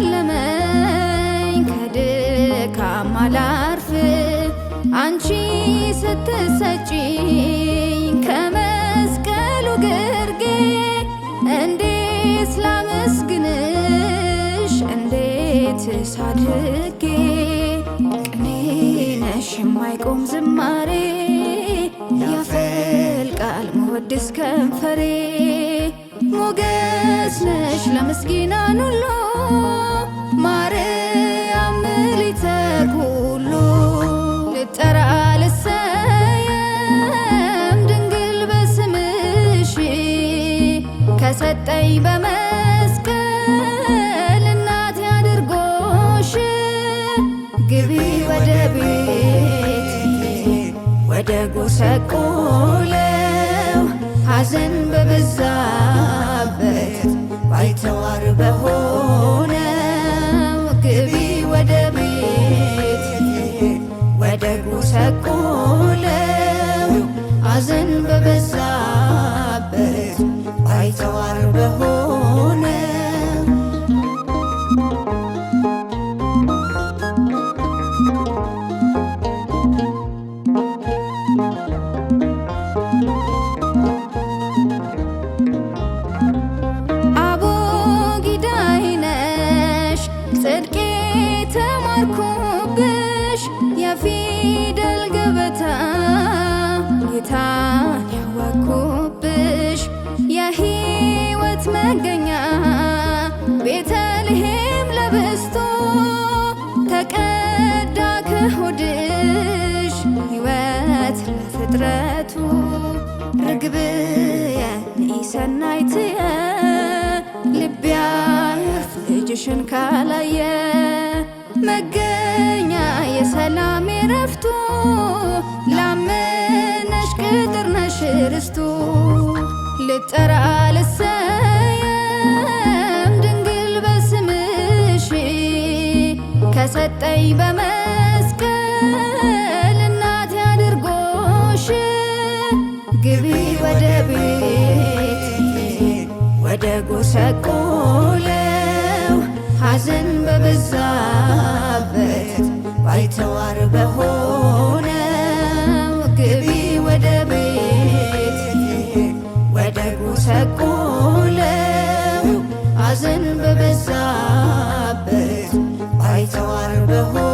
ሸለመኝ ከድካም አላርፍ አንቺ ስትሰጪኝ ከመስቀሉ ግርጌ እንዴት ላመስግንሽ እንዴትስ አድርጌ ቅኔ ነሽ የማይቆም ዝማሬ ያፈልቃል መወድስ ከንፈሬ ሞገስ ነሽ ለምስኪናን ሁሉ ማርያም ምልዕተ ኩሉ ልጠራ ልሰየም ድንግል በስምሽ ከሰጠኝ በመስቀል እናቴ አድርጎሽ ግቢ ወደ ቤቴ ወደ ጎሰቆለው ሐዘን በበዛበት ባይተዋር በሆነው ግቢ ወደ ቤቴ ወደ ጎሰቆለው ሐዘን በበዛበት ባይተዋር በሆነው። አቦጊዳዬ ነሽ ጽድቄ ተማርኩብሽ የፊደል ገበታ ጌታን ያወኩብሽ የሕይወት መገኛ ቤተልሔም ለብስቶ ተቀዳ ከሆድሽ ሕይወት ለፍጥረቱ ርግብየ ንኢሰናይትየ ልቤ አያርፍ ልጅሽን ካላየ መገኛ የሰላም ረፍቱ ላመነሽ ቅጥር ነሽ ርስቱ ልጠራ ልሰየም ድንግል በስምሽ ከሰጠኝ በመስቀል እናቴ አድርጎሽ ግቢ ወደ ቤቴ ወደ ጎሰቆለው ሐዘን በበዛበት ባይተዋር በሆነው ግቢ ወደ ቤቴ ወደ ጎሰቆለው ሐዘን በበዛበት ባይተዋር በሆነው።